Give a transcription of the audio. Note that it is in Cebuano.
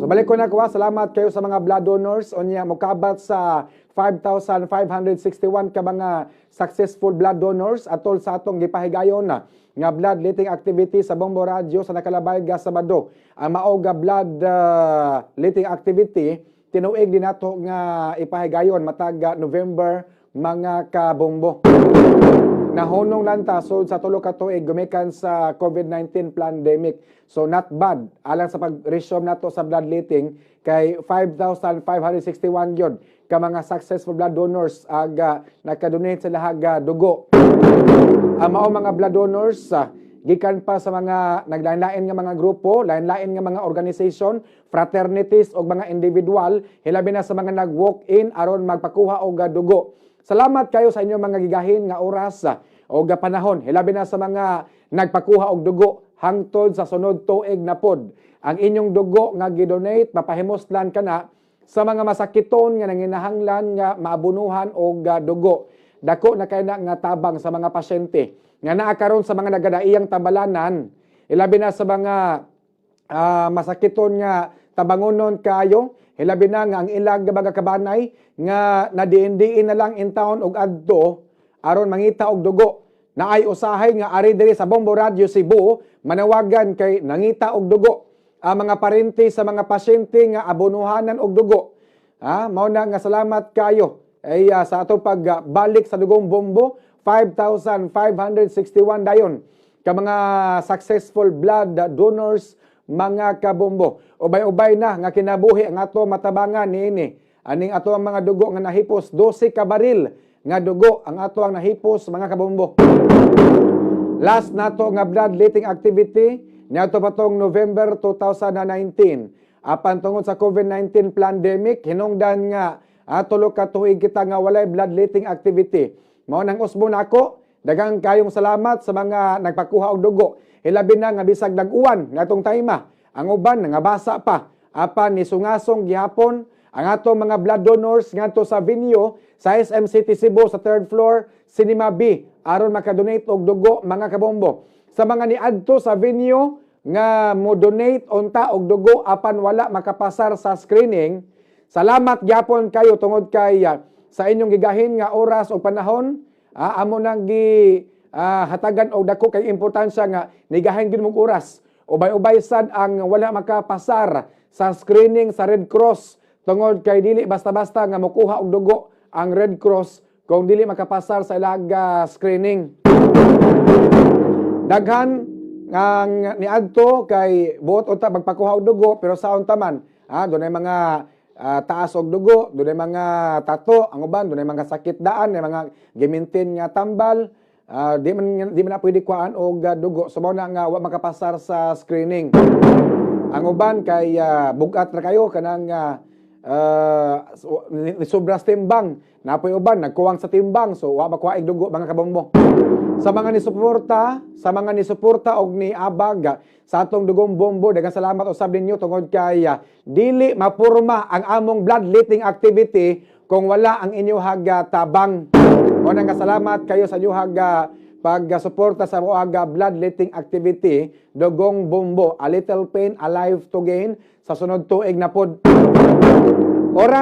So balik ko na kuha, salamat kayo sa mga blood donors. Unya mokabat sa 5,561 ka mga successful blood donors atol sa atong gipahigayon na nga bloodletting activity sa Bombo Radyo sa nakalabay nga Sabado. Ang mao nga blood letting activity, tinuig din nato nga ipahigayon matag November, mga kabombo. Nahunong lang ta sud sa 3 ka tuig gumikan sa COVID-19 pandemic. So not bad alang sa pag-resume nato sa bloodletting kay 5,561 gyud ka mga successful blood donors aga nakadonate sa lahaga dugo. Ang mao mga blood donors gikan pa sa mga naglain-lain nga mga grupo, lain-lain nga mga organization, fraternities o mga individual, hilabi na sa mga nag-walk-in aron magpakuha og dugo. Salamat kayo sa inyong mga gigahin nga oras o panahon, hilabi na sa mga nagpakuha og dugo hangtod sa sunod tuig na pod. Ang inyong dugo nga gidonate mapahimoslan kana sa mga masakiton nga nanginahanglan nga maabunuhan og dugo. Dako na kay na nga tabang sa mga pasyente nga naa karon sa mga nagadaiyang tambalanan, ilabi na sa mga masakiton nga tabangonon kayo, hilabi na nga ang ilang mga kabanay nga nadiin-diin na lang in town og adto aron mangita og dugo. Naay usahay nga ari diri sa Bombo Radyo Cebu manawagan kay nangita og dugo ang mga parente sa mga pasyente nga abonohanan og dugo. Ha, mao na nga salamat kayo ay sa atong pagbalik sa Dugong Bombo, 5,561 dayon ka mga successful blood donors, mga kabombo. Ubay-ubay na nga kinabuhi ang ato matabangan niini. Aning ato ang mga dugo nga nahipos, 12 ka baril nga dugo ang ato ang nahipos, mga kabombo. Last nato nga bloodletting activity niadto pa tong November 2019. Apan tungod sa COVID-19 pandemic, hinungdan nga 3 ka tuig kita nga walay bloodletting activity. Mao nang usbo nako, daghang kayong salamat sa mga nagpakuha og dugo. Hilabi na nga bisag dag-uwan ngatong time, ang uban nangabasa pa. Apan ni sungasong gihapon ang atong mga blood donors ngadto sa venue sa SM City Cebu sa third floor, Cinema B, aron makadonate og dugo, mga kabombo. Sa mga niadto sa venue nga mo donate unta og dugo apan wala makapasar sa screening, salamat gyapon kayo tungod kay sa inyong gigahin nga oras o panahon, amo nang gi hatagan og dako kay importansya nga nigahin gid mong oras. Ubay-ubay sad ang wala makapasar sa screening sa Red Cross tungod kay dili basta-basta nga mokuha og dugo ang Red Cross kung dili makapasar sa ilang screening. Daghan ang niadto kay buot unta magpakuha og dugo, pero sa unta man, dunay mga taas og dugo, dunay mga tato, ang uban dunay mga sakit daan, may mga gimintin nga tambal, di man na pwede kuhaan og dugo. So mao na nga wa makapasar sa screening. Ang uban kay bugat ra kayo kanang ni sobra sa timbang. Napoy uban nagkuwang sa timbang, so wa makuha og dugo, mga kabombo. Sa mga nisuporta og niabag sa atong Dugong Bombo, daghang salamat usab ninyo tungod kay dili mapurma ang among bloodletting activity kung wala ang inyong tabang. O nang salamat kayo sa inyong pagsuporta sa mga bloodletting activity, Dugong Bombo, a little pain, a life to gain, sa sunod tuig na pod. Oras